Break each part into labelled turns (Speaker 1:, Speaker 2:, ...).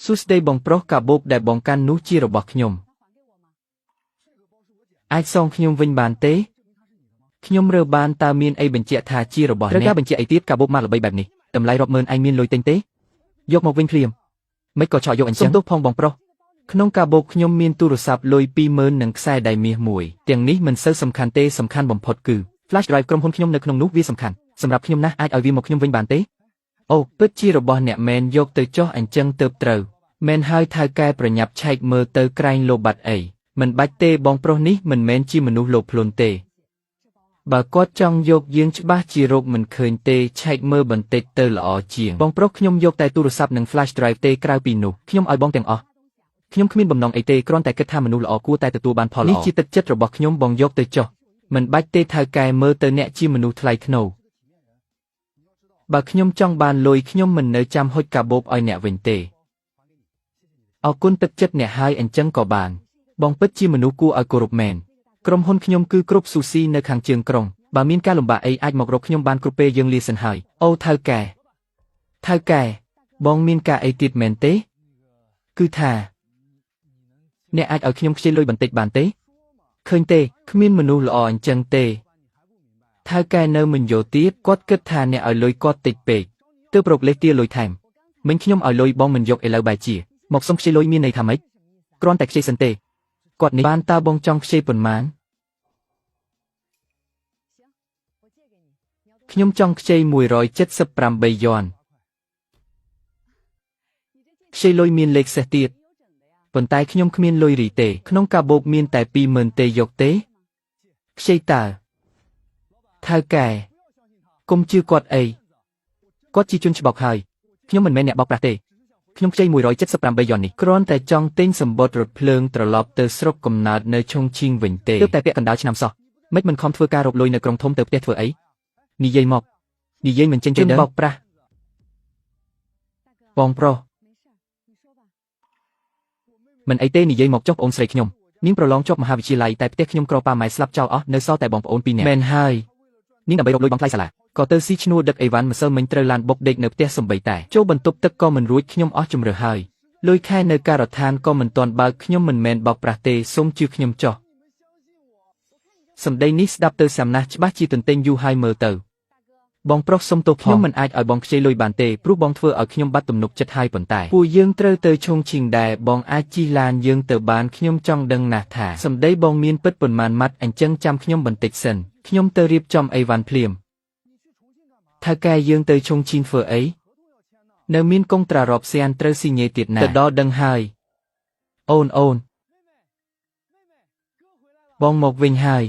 Speaker 1: សួស្តីបងប្រុសកាបូបដែលបងកាន់នោះជារបស់ខ្ញុំអាចសងខ្ញុំវិញបានទេខ្ញុំរើបានតើមានអីបញ្ជាក់ថាជារបស់អ្នកត្រូវការបញ្ជាក់អីទៀតកាបូបម៉ាកល្បីបែបនេះតម្លៃរាប់ម៉ឺនឯងមានលុយទិញទេយកមកវិញភ្លាមមិនក៏ឆក់យកអញ្ចឹងសុំទោសផងបងប្រុសក្នុងកាបូបខ្ញុំមានទូរស័ព្ទលុយ20000និងខ្សែដៃមាសមួយទាំងនេះមិនសូវសំខាន់ទេសំខាន់បំផុតគឺ Flash drive ក្រុមហ៊ុនខ្ញុំនៅក្នុងនោះវាសំខាន់សម្រាប់ខ្ញុំណាស់អាចឲ្យវាមកខ្ញុំវិញបានទេអូពិតជារបស់អ្នកមែនយកទៅចោះអញ្ចឹងទៅត្រូវមែនហើយថៅកែប្រញាប់ឆែកមើលទៅក្រែងលោបាត់អីមិនបាច់ទេបងប្រុសនេះមិនមែនជាមនុស្សលោភលន់ទេបើគាត់ចង់យកយើងច្បាស់ជារោគមិនឃើញទេឆែកមើលបន្តិចទៅល្អជាងបងប្រុសខ្ញុំយកតែទូរស័ព្ទនិង flash drive ទេក្រៅពីនោះខ្ញុំឲ្យបងទាំងអស់ខ្ញុំគ្មានបំណងអីទេគ្រាន់តែគិតថាមនុស្សល្អគួរតែទទួលបានផលល្អនេះជាទឹកចិត្តរបស់ខ្ញុំបងយកទៅចុះមិនបាច់ទេថៅកែមើលទៅអ្នកជាមនុស្សថ្លៃថ្នូរបើខ្ញុំចង់បានលុយខ្ញុំមិននៅចាំហុចកាបូបឲ្យអ្នកវិញទេអរគុណទឹកចិត្តអ្នកហើយអញ្ចឹងក៏បានបងពិតជាមនុស្សគួរឲ្យគោរពមែនក្រុមហ៊ុនខ្ញុំគឺគ្រប់ស៊ូស៊ីនៅខាងជើងក្រុងបើមានការលំបាកអីអាចមករកខ្ញុំបានគ្រប់ពេលយើងលាសិនហើយអូថៅកែថៅកែបងមានការអីទៀតមែនទេគឺថាអ្នកអាចឲ្យខ្ញុំខ្ចីលុយបន្តិចបានទេឃើញទេគ្មានមនុស្សល្អអញ្ចឹងទេថៅកែនៅមិនយល់ទៀតគាត់គិតថាអ្នកឲ្យលុយគាត់តិចពេកទើបរកលេសទាលុយថែមមិញខ្ញុំឲ្យលុយបងមិនយកឥឡូវបែរជាមកសុំខ្ចីលុយមានន័យថាម៉េចគ្រាន់តែខ្ចីសិនទេគាត់នេះបានតើបងចង់ខ្ចីប៉ុន្មានខ្ញុំចង់ខ្ចី178យ័នខ្ចីលុយមានលេខសេះទៀតប៉ុន្តែខ្ញុំគ្មានលុយរីទេក្នុងកាបូបមានតែ20000ទេយកទេខ្ចីតើថៅកែកុំជឿគាត់អីគាត់ជាជនច្បោកហើយខ្ញុំមិនមែនអ្នកបោកប្រាស់ទេខ្ញុំខ្ចី178យ័ននេះគ្រាន់តែចង់ទិញសម្បត្តិរថភ្លើងត្រឡប់ទៅស្រុកកំណើតនៅឆុងឈីងវិញទេទើបតែពាក់កណ្ដាលឆ្នាំសោះមិនមិនខំធ្វើការរកលុយនៅក្រុងធំទៅផ្ទះធ្វើអីនិយាយមកនិយាយមិនចេញទេបោកប្រាស់បងប្រុសមិនអីទេនិយាយមកចុះប្អូនស្រីខ្ញុំនាងប្រឡងជាប់មហាវិទ្យាល័យតែផ្ទះខ្ញុំក្រប៉ាម៉ែស្លាប់ចោលអស់នៅសល់តែបងប្អូន2នាក់មែនហើយនាងដើម្បីរកលុយបង់ថ្លៃសាលាក៏ទៅស៊ីឈ្នួលដឹកអីវ៉ាន់ម្សិលមិញត្រូវឡានបុកដេកនៅផ្ទះសំបីតែចូលបន្ទប់ទឹកក៏មិនរួចខ្ញុំអស់ជំរឿហើយលុយខែនៅការដ្ឋានក៏មិនទាន់បើកខ្ញុំមិនមែនបោកប្រាស់ទេសូមជឿខ្ញុំចុះសម្ដីនេះស្ដាប់ទៅសាំណាស់ច្បាស់ជាទន្ទិញយូរហើយមើលទៅបងប្រុសសុំទោសខ្ញុំមិនអាចឲ្យបងខ្ចីលុយបានទេព្រោះបងធ្វើឲ្យខ្ញុំបាត់ទំនុកចិត្តហើយប៉ុន្តែពួកយើងត្រូវទៅឈុងឈីងដែរបងអាចជិះឡានយើងទៅបានខ្ញុំចង់ដឹងណាស់ថាសម្ដីបងមានពិតប៉ុន្មានម៉ាត់អញ្ចឹងចាំខ្ញុំបន្តិចសិនខ្ញុំទៅរៀបចំអីវ៉ាន់ភ្លាមថៅកែយើងទៅឈុងឈីងធ្វើអីនៅមានកុងត្រារាប់សៀនត្រូវស៊ីញ៉េទៀតណាទៅដល់ដឹងហើយអូនអូនបងមកវិញហើយ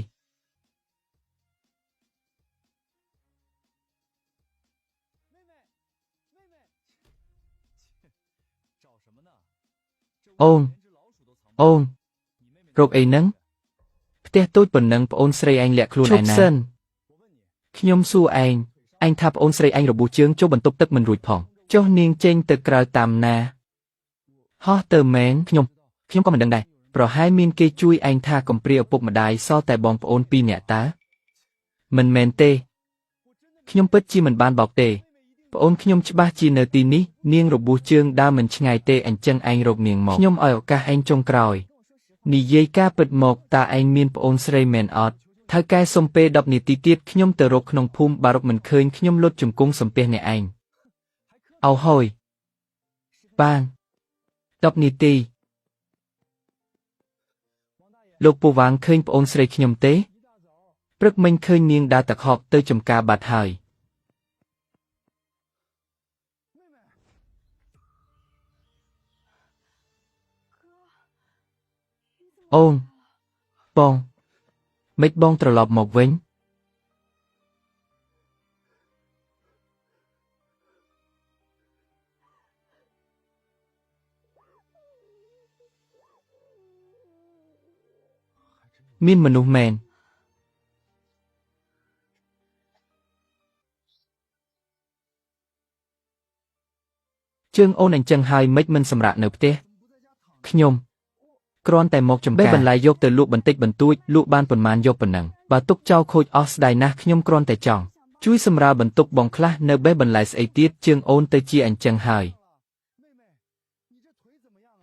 Speaker 1: អូនអូនរកអីនឹងផ្ទះតូចប៉ុណ្ណឹងប្អូនស្រីឯងលាក់ខ្លួនឯណាសិនខ្ញុំសួរឯងឯងថាប្អូនស្រីឯងរបួសជើងចូលបន្ទប់ទឹកមិនរួចផងចុះនាងចេញទៅក្រៅតាមណាហោះទៅមែនខ្ញុំក៏មិនដឹងដែរប្រហែលមានគេជួយឯងថាកំព្រាឪពុកម្ដាយសល់តែបងប្អូន2នាក់តើមិនមែនទេខ្ញុំពិតជាមិនបានបោកទេប្អូនខ្ញុំច្បាស់ជានៅទីនេះនាងរបួសជើងដើរមិនឆ្ងាយទេអញ្ចឹងឯងរកនាងមកខ្ញុំឲ្យឱកាសឯងចុងក្រោយនិយាយការពិតមកតើឯងមានប្អូនស្រីមែនអត់ថៅកែសុំពេល10នាទីទៀតខ្ញុំទៅរកក្នុងភូមិបារកមិនឃើញខ្ញុំលុតជង្គង់សំពះអ្នកឯងអោហើយបាន10នាទីលោកពូវាងឃើញប្អូនស្រីខ្ញុំទេព្រឹកមិញឃើញនាងដើរតខកទៅចំការបាត់ហើយអូនបងមិនបងត្រឡប់មកវិញមានមនុស្សមែនជើងអូនអញ្ចឹងហើយមិនមិនសម្រាកនៅផ្ទះខ្ញុំគ្រាន់តែមកចំការបេះបន្លែយកទៅលក់បន្តិចបន្តួចលក់បានប៉ុន្មានយកប៉ុណ្ណឹងបើទុកចោលខូចអស់ស្ដាយណាស់ខ្ញុំគ្រាន់តែចង់ជួយសម្រាលបន្ទុកបងខ្លះនៅបេះបន្លែស្អីទៀតជើងអូនទៅជាអញ្ចឹងហើយ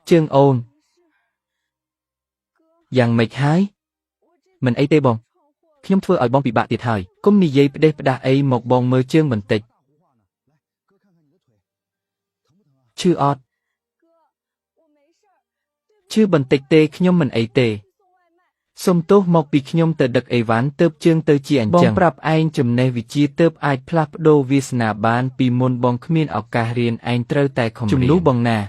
Speaker 1: ជើងអូនយ៉ាងម៉េចហើយមិនអីទេបងខ្ញុំធ្វើឲ្យបងពិបាកទៀតហើយគុំនិយាយផ្ដេសផ្ដាស់អីមកបងមើលជើងបន្តិចឈឺអត់ឈឺបន្តិចទេខ្ញុំមិនអីទេសុំទោសមកពីខ្ញុំទៅដឹកអីវ៉ាន់ទើបជើងទៅជាអញ្ចឹងបងប្រាប់ឯងចំណេះវិជ្ជាទើបអាចផ្លាស់ប្ដូរវាសនាបានពីមុនបងគ្មានឱកាសរៀនឯងត្រូវតែខំរៀនជំនួសបងណា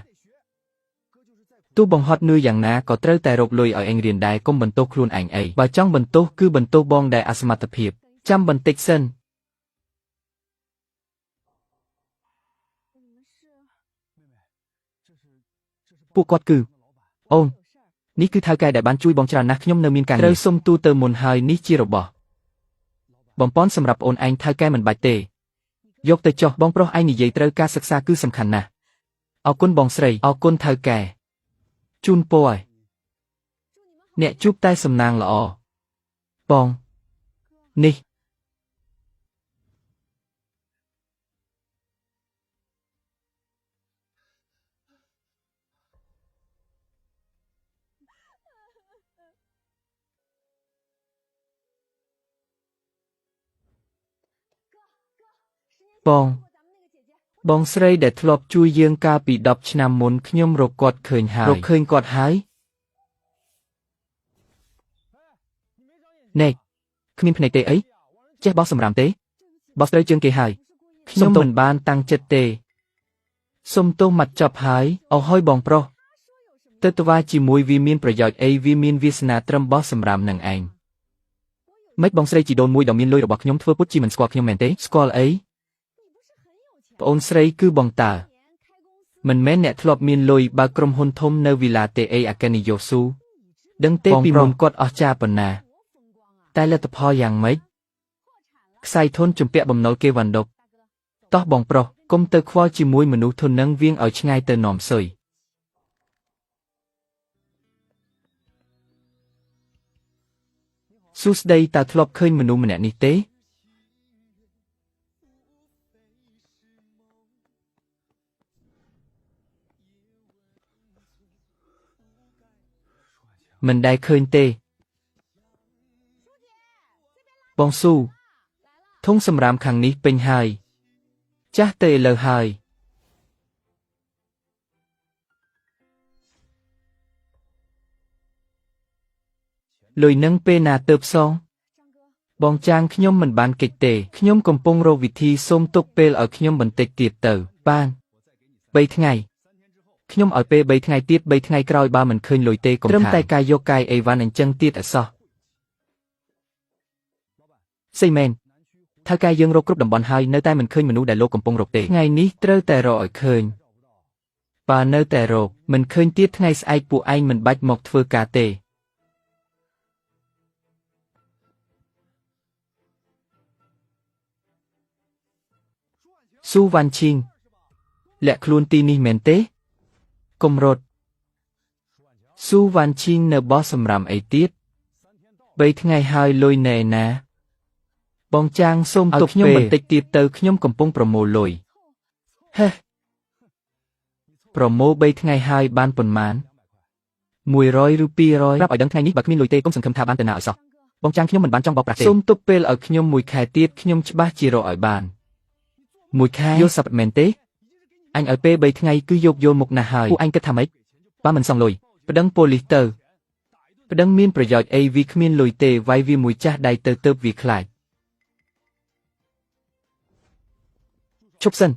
Speaker 1: ទោះបងហត់នឿយយ៉ាងណាក៏ត្រូវតែរកលុយឲ្យឯងរៀនដែរកុំបន្ទោសខ្លួនឯងអីបើចង់បន្ទោសគឺបន្ទោសបងដែលអសមត្ថភាពចាំបន្តិចសិនពួកគាត់គឺអូននេះគឺថៅកែដែលបានជួយបងច្រើនណាស់ខ្ញុំនៅមានការងារត្រូវសុំទូទៅមុនហើយនេះជារបស់បំពន់សម្រាប់អូនឯងថៅកែមិនបាច់ទេយកទៅចុះបងប្រុសឯងនិយាយត្រូវការសិក្សាគឺសំខាន់ណាស់អរគុណបងស្រីអរគុណថៅកែជូនពរឲ្យអ្នកជួបតែសំណាងល្អបងនេះបងបងស្រីដែលធ្លាប់ជួយយើងកាលពី10ឆ្នាំមុនខ្ញុំរកគាត់ឃើញហើយរកឃើញគាត់ហើយណែគ្មានភ្នែកទេអីចេះបោះសម្រាមទេបោះត្រូវជើងគេហើយខ្ញុំមិនបានតាំងចិត្តទេសុំទោសម៉ាត់ចប់ហើយអស់ហើយបងប្រុសទៅតវ៉ាជាមួយវាមានប្រយោជន៍អីវាមានវាសនាត្រឹមបោះសម្រាមនឹងឯងមិនបងស្រីជីដូនមួយដ៏មានលុយរបស់ខ្ញុំធ្វើពុតជាមិនស្គាល់ខ្ញុំមែនទេស្គាល់អីប្អូនស្រីគឺបងតើមិនមែនអ្នកធ្លាប់មានលុយបើក្រុមហ៊ុនធំនៅវីឡាទេអីអគ្គនាយកស៊ូដឹងទេពីមុនគាត់អស្ចារ្យប៉ុណ្ណាតែលទ្ធផលយ៉ាងម៉េចខ្សែធនជំពាក់បំណុលគេវ៉ាន់ដុកតោះបងប្រុសគុំទៅខ្វល់ជាមួយមនុស្សធននឹងវៀងឲ្យឆ្ងាយទៅនាំសុយសួស្តីតើធ្លាប់ឃើញមនុស្សម្នាក់នេះទេមិនដែលឃើញទេបងស៊ូធុងសម្រាមខាងនេះពេញហើយចាស់ទៅឥឡូវហើយលុយនឹងពេលណាទៅផ្សងបងចាងខ្ញុំមិនបានកិច្ចទេខ្ញុំកំពុងរកវិធីសូមទុកពេលឲ្យខ្ញុំបន្តិចទៀតទៅបាន3ថ្ងៃខ្ញុំឲ្យពេល3ថ្ងៃទៀត3ថ្ងៃក្រោយបើមិនឃើញលុយទេកុំត្រឹមតែការយកកាយអីវ៉ាន់អញ្ចឹងទៀតអសោះសីមែនថៅកែយើងរកគ្រប់តំបន់ហើយនៅតែមិនឃើញមនុស្សដែលលោកកំពុងរកទេថ្ងៃនេះត្រូវតែរកឲ្យឃើញបើនៅតែរកមិនឃើញទៀតថ្ងៃស្អែកពួកឯងមិនបាច់មកធ្វើការទេស៊ូវ៉ាន់ឈីងលាក់ខ្លួនទីនេះមែនទេកុំរត់ស៊ូវ៉ាន់ឈីងនៅបោះសម្រាមអីទៀត3ថ្ងៃហើយលុយនៅឯណាបងចាងសូមទុកខ្ញុំបន្តិចទៀតទៅខ្ញុំកំពុងប្រមូលលុយហេប្រមូល3ថ្ងៃហើយបានប៉ុន្មាន100ឬ200ប្រាប់ឲ្យដឹងថ្ងៃនេះបើគ្មានលុយទេកុំសង្ឃឹមថាបានទៅណាឲ្យសោះបងចាងខ្ញុំមិនបានចង់បោកប្រាស់ទេសូមទុកពេលឲ្យខ្ញុំមួយខែទៀតខ្ញុំច្បាស់ជារកឲ្យបានមួយខែយល់សប្តិមែនទេអញឲ្យពេល3ថ្ងៃគឺយកយល់មុខណាស់ហើយពួកអញគិតថាម៉េចបើមិនសងលុយប្តឹងប៉ូលីសទៅប្តឹងមានប្រយោជន៍អីវាគ្មានលុយទេវាយវាមួយចាស់ដៃទៅទៅវាខ្លាចឈប់សិន